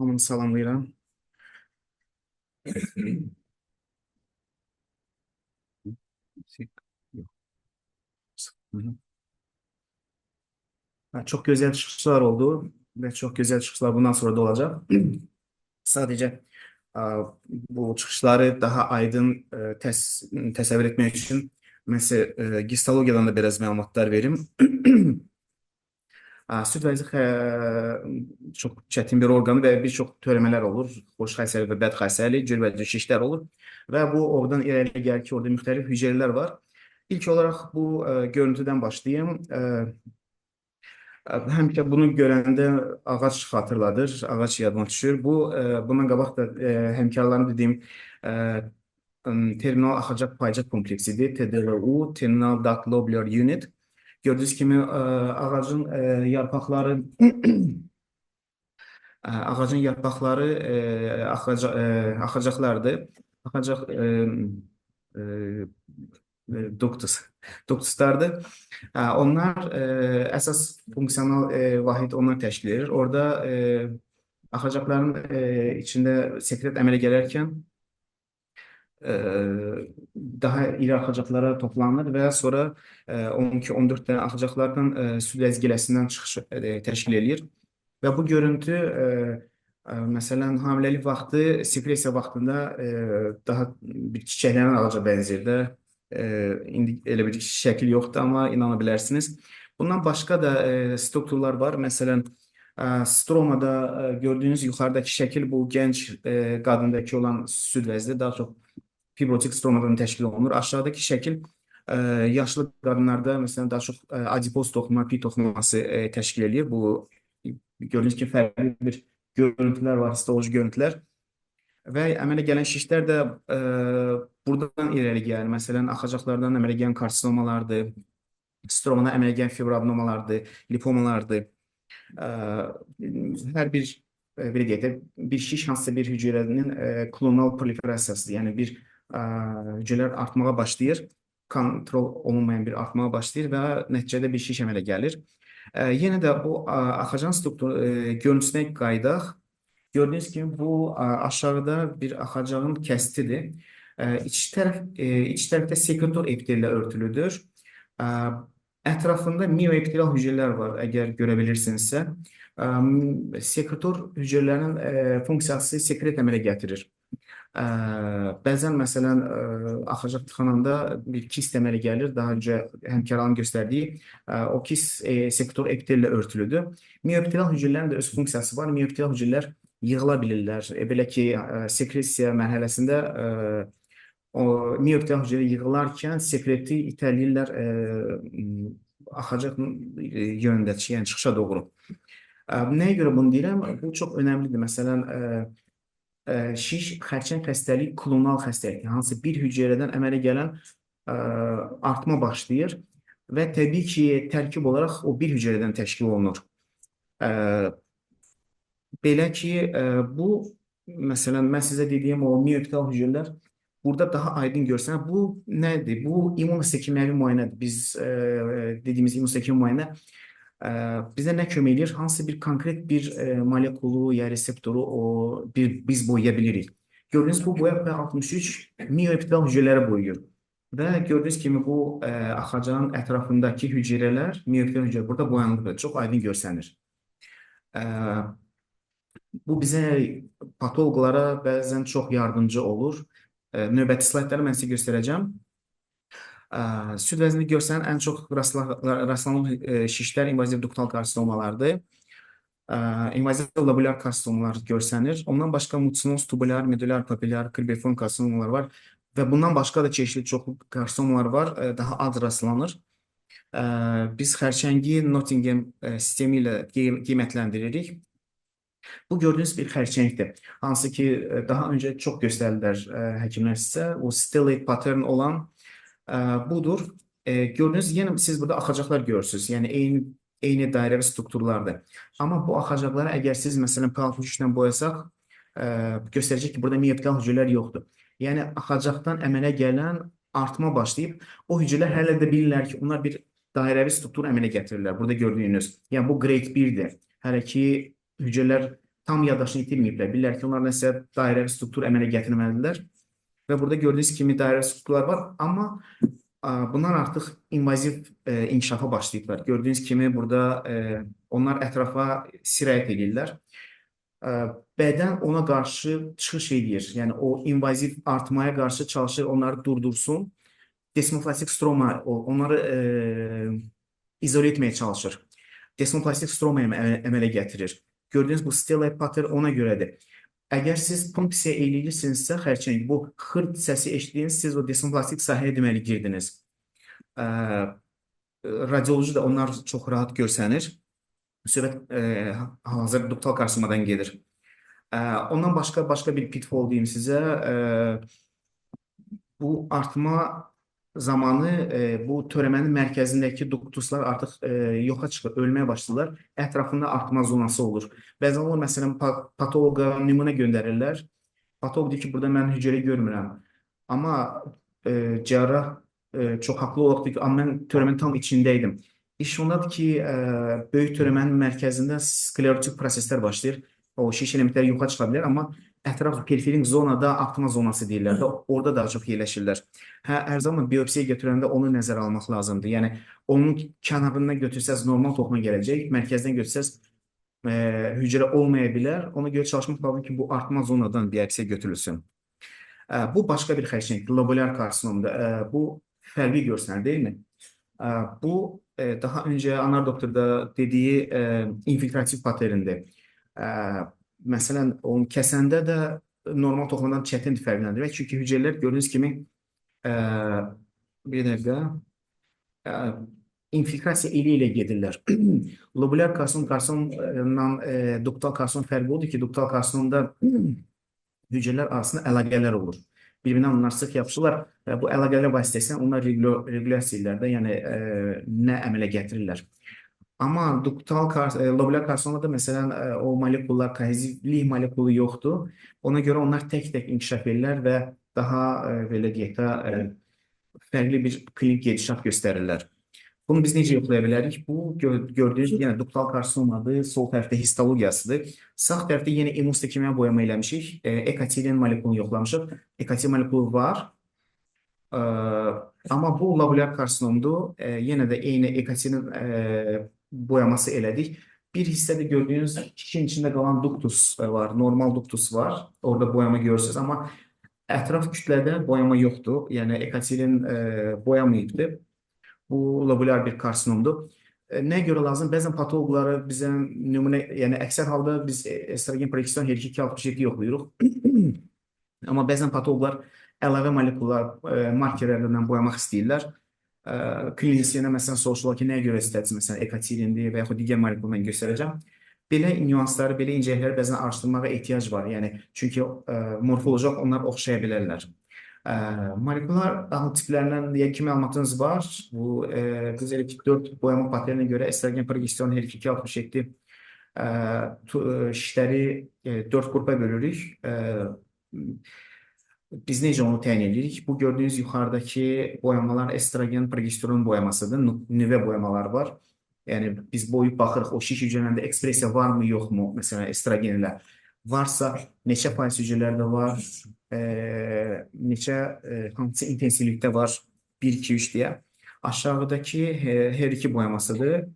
Hamını salamlayıram. Yox. Hı -hı. Çox gözəl çıxışlar oldu və çox gözəl çıxışlar bundan sonra da olacaq. Sadəcə bu çıxışları daha aydın təsəvvür etmək üçün mən sizə gistologiyadan da biraz məlumatlar verim. Süd vəzi çox çətin bir orqanı və bir çox törəmələr olur. Xoş xəsəli və bəd xəsəli, cürbəcür şişlər olur. Və bu oradan irəli gəlir ki, orada müxtəlif hüceyrələr var. İlk olaraq bu görüntüdən başlayım. Həmişə bunu görəndə ağac xatırladır, ağac yadıma düşür. Bu, bundan qabaq da həmkarlarım dediyim terminal axacaq paycaq kompleksidir. TDLU, Terminal Duct Lobular Unit. Gördüyünüz kimi ağacın yarpaqları ağacın yarpaqları axacaqlardır. Axacaq duktus, duktuslardır. Onlar əsas funksional vahid onlar təşkil edir. Orada axacaqların içində sekret əmələ gələrkən daha iri axacaqlara toplanır və sonra 12-14 dənə axacaqlardan süd əzgiləsindən çıxış təşkil eləyir. Və bu görüntü məsələn hamiləlik vaxtı, sekresiya vaxtında daha bir çiçəklənən ağaca bənzəyir də. İndi elə bir şəkil yoxdur, amma inana bilərsiniz. Bundan başqa da strukturlar var. Məsələn, stromada gördüyünüz yuxarıdakı şəkil bu gənc qadındakı olan süd vəzi daha çox fibrotik stromadan təşkil olunur. Aşağıdakı şəkil yaşlı qadınlarda məsələn daha çox adipoz toxuma, pi toxuması təşkil eləyir. Bu gördüyünüz kimi fərqli bir görüntülər var, histoloji görüntülər. Və əmələ gələn şişlər də buradan irəli gəlir. Məsələn, axacaqlardan əmələ gələn karsinomalardır, stromadan əmələ gələn fibroadenomalardır, lipomalardır. Hər bir, belə deyək də, bir şiş hansısa bir hüceyrənin klonal proliferasiyasıdır. Yəni bir hüceyrələr artmağa başlayır, kontrol olunmayan bir artmağa başlayır və nəticədə bir şiş əmələ gəlir. Yenə də bu axacağın struktur görüntüsünə qayıdaq. Gördüyünüz kimi bu aşağıda bir axacağın kəstidir. İç tərəfdə sekretor epitellə örtülüdür. Ətrafında mioepitelial hüceyrələr var, əgər görə bilirsinizsə. Sekretor hüceyrələrin funksiyası sekret əmələ gətirir. Bəzən məsələn axacaq tıxananda bir kist əmələ gəlir. Daha öncə həmkarların göstərdiyi o kist sekretor epitellə örtülüdür. Mioepitelial hüceyrələrin də öz funksiyası var. Mioepitelial hüceyrələr yığıla bilirlər. Belə ki, sekresiya mərhələsində o mioepitelial hüceyrə yığılarkən sekreti itələyirlər axacaq yönündə, yəni çıxışa doğru. Nəyə görə bunu deyirəm? Bu çox önəmlidir. Məsələn, şiş xərçəng xəstəliyi klonal xəstəlikdir. Hansı bir hüceyrədən əmələ gələn artma başlayır və təbii ki, tərkib olaraq o bir hüceyrədən təşkil olunur. Belə ki, bu məsələn, mən sizə dediyim o mioepitelial hüceyrələr burada daha aydın görsənir. Bu nədir? Bu immunohistokimyəvi müayinədir. Biz dediyimiz immunohistokimyəvi müayinə bizə nə kömək eləyir? Hansı bir konkret bir molekulu ya reseptoru o bir biz boyaya bilirik. Gördüyünüz bu boya P63 mioepitelial hüceyrələri boyayır. Və gördüyünüz kimi bu axacağın ətrafındakı hüceyrələr, mioepitelial hüceyrə burada boyanıbdır. Çox aydın görsənir. Bu bizə patoloqlara bəzən çox yardımcı olur. Növbəti slaydları mən sizə göstərəcəm. Süd vəzində görsənən ən çox rastlanan şişlər invaziv duktal karsinomalardır. İnvaziv lobulyar karsinomalar görsənir. Ondan başqa mucinoz, tubulyar, medulyar, papilyar, kribiform karsinomalar var. Və bundan başqa da çeşitli çoxlu karsinomalar var, daha az rastlanır. Biz xərçəngi Nottingham sistemi ilə qiymətləndiririk. Bu gördüyünüz bir xərçəngdir. Hansı ki, daha öncə çox göstərdilər həkimlər sizə. O stellate pattern olan budur. Gördüyünüz, yenə siz burada axacaqlar görürsünüz. Yəni eyni dairəvi strukturlardır. Amma bu axacaqları əgər siz məsələn P63 ilə boyasaq, göstərəcək ki, burada mioepitelial hüceyrələr yoxdur. Yəni axacaqdan əmələ gələn artma başlayıb. O hüceyrələr hələ də bilirlər ki, onlar bir dairəvi struktur əmələ gətirirlər. Burada gördüyünüz. Yəni bu grade 1-dir. Hələ ki hüceyrələr Tam yaddaşını itirməyiblər. Bilirlər ki, onlar nəsə dairəvi struktur əmələ gətirməlidirlər. Və burada gördüyünüz kimi dairəvi strukturlar var, amma bunlar artıq invaziv inkişafa başlayıblar. Gördüyünüz kimi burada onlar ətrafa sirayət edirlər. Bədən ona qarşı çıxış edir. Yəni o invaziv artmaya qarşı çalışır, onları durdursun. Desmoplastik stroma onları izole etməyə çalışır. Desmoplastik stroma əmələ gətirir. Gördüyünüz bu stellate pattern ona görədir. Əgər siz punksiya eləyirsinizsə, xərçəng, bu xırt səsi eşitdiyiniz, siz o desmoplastik sahəyə deməli girdiniz. Radioloji da onlar çox rahat görsənir. Söhbət hal-hazırda duktal karsinomadan gedir. Ondan başqa bir pitfall deyim sizə. Bu artma zamanı bu törəmənin mərkəzindəki duktuslar artıq yoxa çıxır, ölməyə başlayırlar. Ətrafında artma zonası olur. Bəzən olur, məsələn, patoloqa nümunə göndərirlər. Patolog deyir ki, burada mən hüceyrə görmürəm. Amma cərrah çox haqlı olaraq deyir ki, amma mən törəmənin tam içindəydim. İş ondadır ki, böyük törəmənin mərkəzində sklerotik proseslər başlayır. O şiş elementləri yoxa çıxa bilər, amma ətraf periferik zonada artma zonası deyirlər də, orada daha çox yerləşirlər. Hə, hər zaman biopsiya götürəndə onu nəzərə almaq lazımdır. Yəni onun kənarından götürsəz normal toxuma gələcək, mərkəzdən götürsəz hüceyrə olmaya bilər. Ona görə çalışmaq lazımdır ki, bu artma zonadan biopsiya götürülsün. Bu başqa bir xərçəngdir, lobulyar karsinomdur. Bu fərqli görsənir, deyilmi? Bu daha öncə Anar doktor da dediyi infiltrativ paterndir. Məsələn, onu kəsəndə də normal toxumadan çətindir fərqləndirmək. Çünki hüceyrələr gördüyünüz kimi bir dəqiqə infiltrasiya ilə gedirlər. Lobulyar karsinom, karsinomla duktal karsinom fərqi odur ki, duktal karsinomda hüceyrələr arasında əlaqələr olur. Bir-birinə onlar sıx yapışırlar və bu əlaqələr vasitəsilə onlar regulyasiya edirlər də, yəni nə əmələ gətirirlər. Amma duktal lobulyar karsinomda məsələn o molekullar, kohezivlik molekulu yoxdur. Ona görə onlar tək-tək inkişaf edirlər və daha belə deyək də fərqli bir klinik gedişat göstərirlər. Bunu biz necə yoxlaya bilərik? Bu gördüyünüz yenə duktal karsinomadır, sol tərəfdə histologiyasıdır. Sağ tərəfdə yenə immunhistokimya boyama eləmişik. Ekatilen molekulunu yoxlamışıq. Ekatilen molekulu var. Amma bu lobulyar karsinomdur. Yenə də eyni ekatilen boyaması elədik. Bir hissədə gördüyünüz şişin içində qalan duktus var, normal duktus var. Orada boyama görürsünüz, amma ətraf kütlədə boyama yoxdur. Yəni ekatilen boyamayıbdır. Bu lobulyar bir karsinomdur. Nəyə görə lazım? Bəzən patoloqları bizə nümunə, yəni əksər halda biz estrogen progesteron HER2 267 yoxlayırıq. Amma bəzən patoloqlar əlavə molekullar, markerlərlə boyamaq istəyirlər. Klinisyenə məsələn soruşurlar ki, nəyə görə istədiniz? Məsələn, ekatilindir və yaxud digər molekulu mən göstərəcəm. Belə nüansları, belə incəlikləri bəzən araşdırmağa ehtiyac var. Yəni çünki morfoloji olaraq onlar oxşaya bilərlər. Molekular alt tiplərindən deyə kimi məlumatınız var? Bu biz elə ki 4 boyama paterninə görə estrogen, progesteron, HER2 267 şişləri 4 qrupa bölürük. Biz necə onu təyin edirik? Bu gördüyünüz yuxarıdakı boyamalar estrogen, progesteron boyamasıdır. Nüvə boyamaları var. Yəni biz boyub baxırıq o şiş hücrələrində ekspressiya varmı, yoxmu, məsələn estrogen ilə. Varsa neçə faiz hücrələrdə var, neçə hansı intensivlikdə var, 1, 2, 3 deyə. Aşağıdakı HER2 boyamasıdır.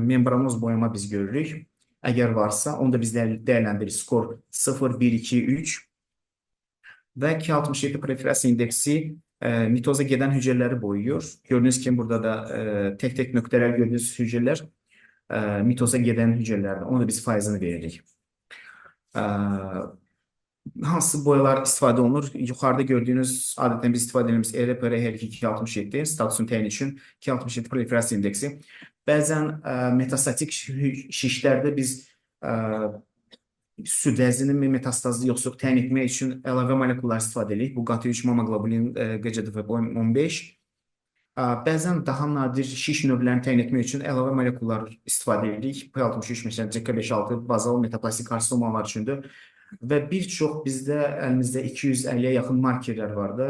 Membranoz boyama biz görürük. Əgər varsa, onu da biz dəyərləndiririk. Skor 0, 1, 2, 3 və 267 proliferasiya indeksi mitoza gedən hüceyrələri boyuyor. Gördüyünüz kimi burada da tək-tək nöqtələr gördüyünüz hüceyrələr mitoza gedən hüceyrələrdir. Onu da biz faizini veririk. Hansı boyalar istifadə olunur? Yuxarıda gördüyünüz adətən biz istifadə edilmiş ERPR HER2 267 statusun təyin üçün 267 proliferasiya indeksi. Bəzən metastatik şişlərdə biz süd vəzinin metastazı yoxsa yox təyin etmək üçün əlavə molekullar istifadə edirik. Bu GATA3 mamaglobulin GCDF15. Bəzən daha nadir şiş növlərini təyin etmək üçün əlavə molekullar istifadə edirik. P63 məsələn CK56 bazal metaplastik karsinomalar üçündür. Və bir çox bizdə əlimizdə 250-yə yaxın markerlər var da.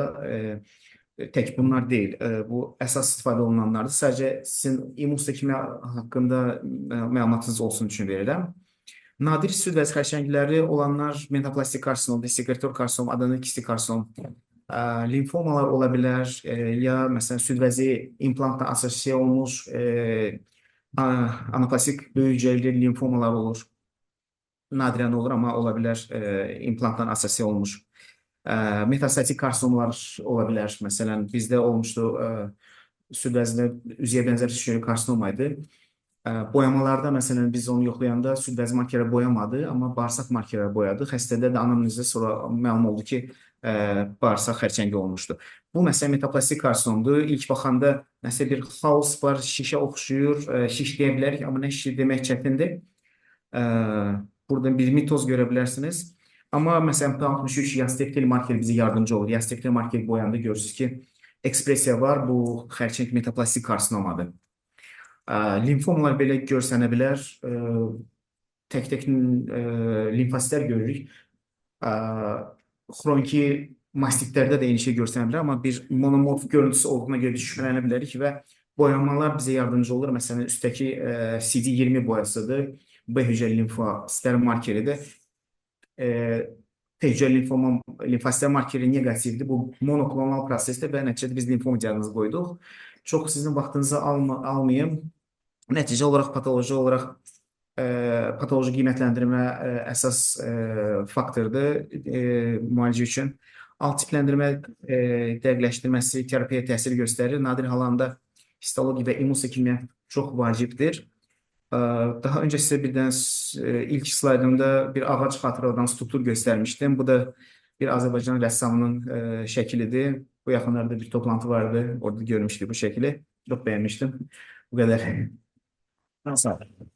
Tək bunlar deyil. Bu əsas istifadə olunanlardır. Sadəcə sizin immunhistokimya haqqında məlumatınız olsun üçün verirəm. Nadir süd vəzi xərçəngləri olanlar metaplastik karsinom, sekretor karsinom, adenokistik karsinom, limfomalar ola bilər, ya məsələn süd vəzi implantla asosiye olmuş anaplastik böyük hüceyrəli limfomalar olur. Nadirən olur, amma ola bilər implantla asosiye olmuş. Metastatik karsinomlar ola bilər. Məsələn, bizdə olmuşdu süd vəzində üzüyə bənzər hüceyrəli karsinoma idi. Boyamalarda məsələn biz onu yoxlayanda süd vəzi markeri boyamadı, amma bağırsaq markeri boyadı. Xəstədə də anamnezdə sonra məlum oldu ki, bağırsaq xərçəngi olmuşdu. Bu məsələn metaplastik karsinomdur. İlk baxanda nəsə bir xaos var, şişə oxşuyur, şiş deyə bilərik, amma nə şişi demək çətindir. Buradan bir mitoz görə bilərsiniz. Amma məsələn P63 yasteptel marker bizə yardımcı olur. Yasteptel marker boyanda görürsünüz ki, ekspressiya var. Bu xərçəng metaplastik karsinomadır. Limfomalar belə görsənə bilər. Tək-tək limfositlər görürük. Xroniki mastitlərdə də eyni şey görsənə bilər, amma bir monomorf görüntüsü olduğuna görə biz şübhələnə bilərik və boyamalar bizə yardımcı olur. Məsələn, üstdəki CD20 boyasıdır. B hüceyrəli limfositlər markeridir. T hüceyrəli limfositlər markeri neqativdir. Bu monoklonal prosesdir və nəticədə biz limfom diaqnozu qoyduq. Çox sizin vaxtınızı almayım. Nəticə olaraq patoloji olaraq patoloji qiymətləndirmə əsas faktordur müalicə üçün. Alt tipləndirmə dəqiqləşdirməsi terapiyaya təsir göstərir. Nadir halında histoloji və immunhistokimya çox vacibdir. Daha öncə sizə bir dənə ilk slaydımda bir ağac xatırladan struktur göstərmişdim. Bu da bir Azərbaycan rəssamının şəkilidir. Bu yaxınlarda bir toplantı vardı. Orada görmüşdük bu şəkili. Çox bəyənmişdim. Bu qədər. Sağ olun.